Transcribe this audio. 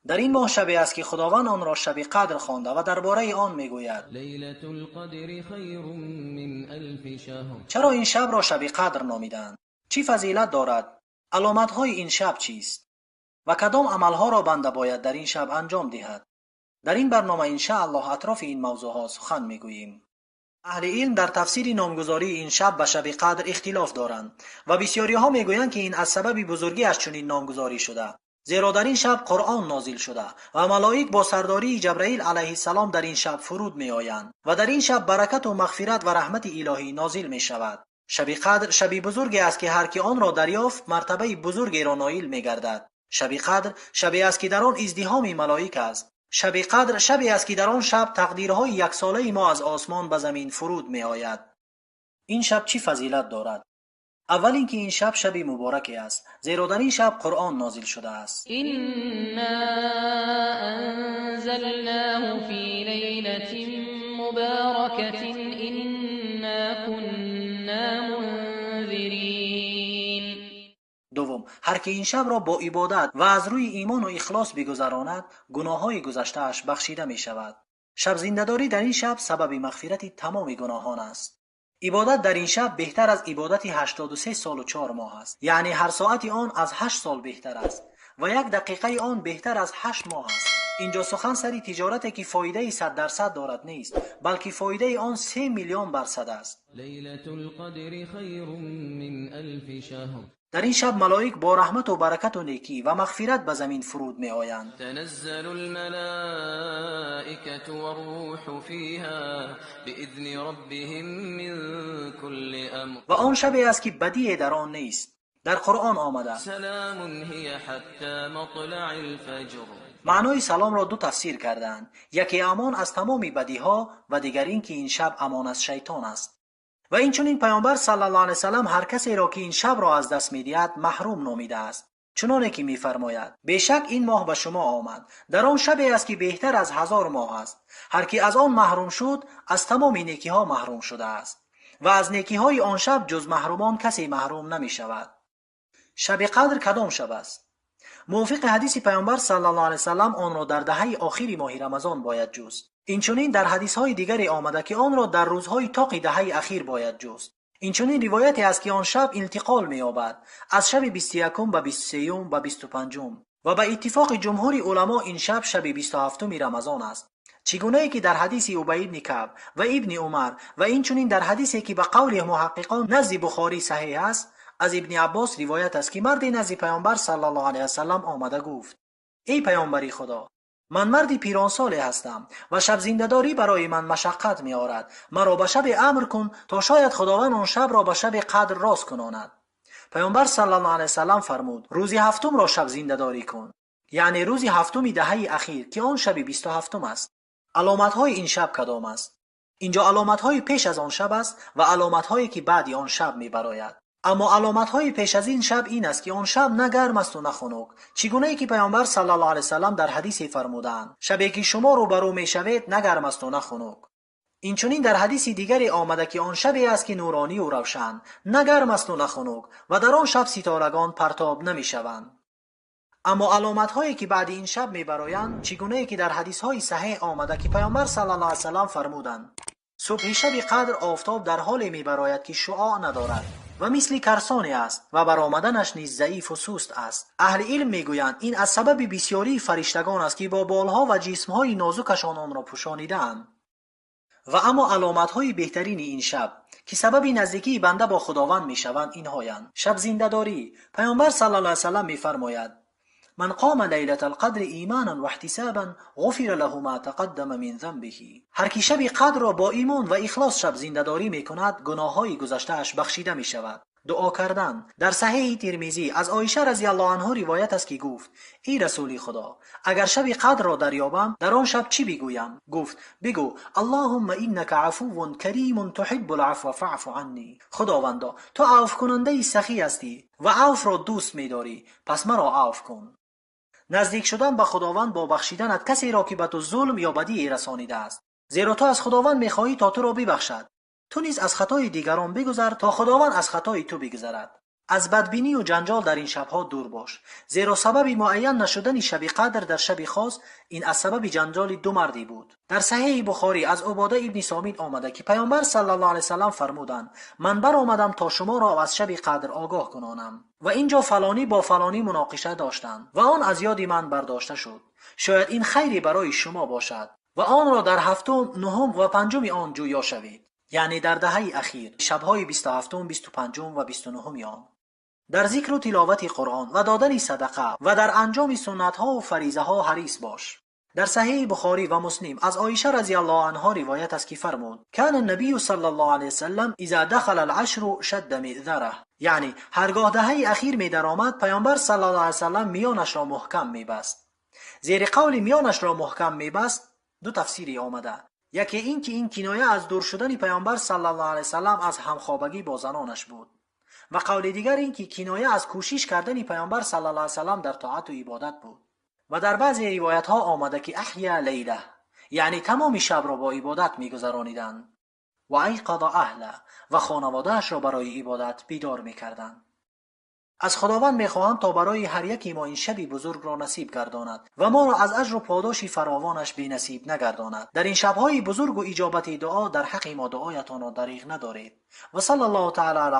Дар ин моҳ шабе аст, ки Худованд онро шаби қадр хонда ва дар бораи он мегӯяд: ليلة القدر خير من ألف شهر. Чаро ин шабро шаби қадр номиданд? Чӣ фазилат дорад? Аломатҳои ин шаб чист? Ва кадом амалҳоро банда бояд дар ин шаб анҷом диҳад? Дар ин барнома иншааллоҳ атрофи ин мавзӯъҳо сухан мегӯем. Аҳли илм дар тафсири номгузории ин шаб ба шаби қадр ихтилоф доранд ва бисёриҳо мегӯянд, ки ин аз сабаби бузургиаш чунин номгузорӣ шуда, зеро дар ин шаб Қуръон нозил шуда ва малоик бо сардории Ҷабраил алайҳиссалом дар ин шаб фуруд меоянд ва дар ин шаб баракату мағфират ва раҳмати илоҳӣ нозил мешавад. Шаби қадр шаби бузурге аст, ки ҳар ки онро дарёфт, мартабаи бузургеро ноил мегардад. Шаби қадр шабе аст, ки дар он издиҳоми малоик аст. Шаби қадр шабе аст, ки дар он шаб тақдирҳои яксолаи мо аз осмон ба замин фуруд меояд. Ин шаб чӣ фазилат дорад? Аввал ин ки ин шаб шаби мубораке аст, зеро дар ин шаб Қуръон нозил шудааст. إنا أنزلناه في ليلة مباركة إنا كنا منذرين. Дуввум, ҳар ки ин шабро бо ибодат ва аз рӯи имону ихлос бигузаронад, гуноҳҳои гузаштааш бахшида мешавад. Шабзиндадорӣ дар ин шаб сабаби мағфирати тамоми гуноҳон аст. Ибодат дар ин шаб беҳтар аз ибодати 83 солу 4 моҳ аст, яъне ҳар соати он аз 8 сол беҳтар аст ва як дақиқаи он беҳтар аз 8 моҳ аст. Инҷо сухан сари тиҷорате, ки фоидаи 100% дорад, нест, балки фоидаи он 3 миллион барсад аст. ليلة القدر خير من ألف شهر. Дар ин шаб малоик бо раҳмату баракату некӣ ва мағфират ба замин фуруд меоянд. تنزل الملائكة والروح فيها بإذن ربهم من كل أمر. Ва он шабе аст, ки бадие дар он нест. Дар Қуръон омада: سلام هي حتى مطلع الفجر. Маънои саломро ду тафсир кардаанд: яке амон аз тамоми бадиҳо ва дигар ин ки ин шаб амон аз шайтон аст. Ва инчунин Паёмбар саллаллоҳу алайҳи васаллам ҳар касеро, ки ин шабро аз даст медиҳад, маҳрум номидааст, чуноне ки мефармояд: бешак ин моҳ ба шумо омад, дар он шабе аст, ки беҳтар аз 1000 моҳ аст. Ҳар ки аз он маҳрум шуд, аз тамоми некиҳо маҳрум шудааст ва аз некиҳои он шаб ҷуз маҳрумон касе маҳрум намешавад. Шаби қадр кадом шаб аст? Мувофиқи ҳадиси Паёмбар саллаллоҳу алайҳи васаллам онро дар даҳаи охири моҳи Рамазон бояд ҷуст. Инчунин дар ҳадисҳои дигаре омада, ки онро дар рӯзҳои тоқи даҳаи ахир бояд ҷуст. Инчунин ривояте аст, ки он шаб интиқол меёбад аз шаби 21-ум ба 23-юм ба 25-ум ва ба иттифоқи ҷумҳури уламо ин шаб шаби 27-уми Рамазон аст, чӣ гунае ки дар ҳадиси Убай ибни Каъб ва Ибни Умар ва инчунин дар ҳадисе, ки ба қавли муҳаққиқон назди Бухорӣ саҳеҳ аст, аз Ибни Аббос ривоят аст, ки марде назди Паёмбар саллаллоҳу алайҳи васаллам омада гуфт: эй паёмбари Худо, ман марди пиронсоле ҳастам ва шабзиндадорӣ барои ман машаққат меорад. Маро ба шабе амр кун, то шояд Худованд он шабро ба шаби қадр рост кунонад. Паёмбар саллаллоҳу алайҳи васаллам фармуд: рӯзи ҳафтумро шабзиндадорӣ кун, яъне рӯзи ҳафтуми даҳаи ахир, ки он шаби 27-ум аст. Аломатҳои ин шаб кадом аст? Инҷо аломатҳои пеш аз он шаб аст ва аломатҳое, ки баъди он шаб мебарояд. Аммо аломатҳои пеш аз ин шаб ин аст, ки он шаб на гарм асту на хунук, чӣ гунае ки Паёмбар саллаллоҳу алайҳи васаллам дар ҳадисе фармудаанд: шабе ки шумо рӯбарӯ мешавед, на гарм асту на хунук. Инчунин дар ҳадиси дигаре омада, ки он шабе аст, ки нуронию равшан, на гарм асту на хунук ва дар он шаб ситорагон партоб намешаванд. Аммо аломатҳое, ки баъди ин шаб мебароянд, чӣ гунае ки дар ҳадисҳои саҳеҳ омада, ки Паёмбар саллаллоҳу алайҳи васаллам фармуданд: субҳи шаби қадр офтоб дар ҳоле мебарояд, ки шуоъ надорад ва мисли карсоне аст ва баромаданаш низ заифу суст аст. Аҳли илм мегӯянд, ин аз сабаби бисёрии фариштагон аст, ки бо болҳо ва ҷисмҳои нозукашон онро пӯшонидаанд. Ва аммо аломатҳои беҳтарини ин шаб, ки сабаби наздикии банда бо Худованд мешаванд, инҳоянд: шабзиндадорӣ. Паёмбар саллаллоҳу алайҳи васаллам мефармояд: من قام ليلة القدر ایمانا و احتسابا غفر له ما تقدم من ذنبه. Ҳар ки шаби қадрро бо имон ва ихлос шаб зиндадорӣ мекунад, гуноҳҳои гузаштааш бахшида мешавад. Дуо кардан. Дар Саҳеҳи Тирмизӣ аз Оиша разияллоҳу анҳу ривоят аст, ки гуфт: эй расули Худо, агар шаби қадрро дарёбам, дар он шаб чӣ бигӯям? Гуфт: бигӯ: аллоҳумма иннака афуввун каримун туҳиббул афва фаъфу анни. Худовандо, ту авфкунандаи сахӣ ҳастӣ ва авфро дӯст медорӣ, пас маро авф кун. Наздик шудан ба Худованд бо бахшиданат касеро, ки ба ту зулм ё бадие расонидааст, зеро ту аз Худованд мехоҳӣ, то туро бибахшад. Ту низ аз хатои дигарон бигузар, то Худованд аз хатои ту бигузарад. Аз бадбинӣ ва ҷанҷол дар ин шабҳо дур бош, зеро сабаби муайян нашудани шаби қадр дар шаби хос ин аз сабаби ҷанҷоли ду мардӣ буд. Дар саҳеҳи Бухорӣ аз Убода ибни Сомит омада ки паёмбар саллаллоҳу алайҳи васаллам фармуданд: ман баромадам то шуморо аз шаби қадр огоҳ кунонам ва инҷо фалонӣ бо фалонӣ муноқиша доштанд ва он аз ёди ман бардошта шуд. Шояд ин хайре барои шумо бошад ва онро дар ҳафтум, нуҳум ва панҷуми он ҷӯё шавед, яъне дар даҳаи ахир, шабҳои 27, 25 ва 29 он. Дар зикру тиловати Қуръон ва додани садақа ва дар анҷоми суннатҳо ва фаризаҳо ҳарис бош. Дар саҳеҳи Бухорӣ ва Муслим аз Оиша разияллоҳу анҳо ривоят аст ки фармуд: кана набию саллаллоҳу алайҳи васаллам иза дахала алъашру шадда миъзараҳ, яъне ҳаргоҳ даҳаи ахир медаромад, паёмбар саллаллоҳу алайҳи васаллам миёнашро муҳкам мебаст. Зери қавли миёнашро муҳкам мебаст ду тафсире омада. Яке ин ки ин киноя аз дур шудани паёмбар саллаллоҳу алайҳи васаллам аз ҳамхобагӣ бо занонаш буд ва қавли дигар ин ки киноя аз кӯшиш кардани паёмбар саллаллоҳу алайҳи васаллам дар тоату ибодат буд. Ва дар баъзе ривоятҳо омада ки аҳя лейла, яъне тамоми шабро бо ибодат мегузарониданд ва айқаза аҳла, ва хонаводаашро барои ибодат бедор мекарданд. Аз Худованд мехоҳам то барои ҳар яке мо ин шаби бузургро насиб гардонад ва моро аз аҷру подоши фаровонаш бенасиб нагардонад. Дар ин шабҳои бузургу иҷобати дуо дар ҳаққи мо дуоятонро дариғ надоред. Ва саллаллоҳу таала ала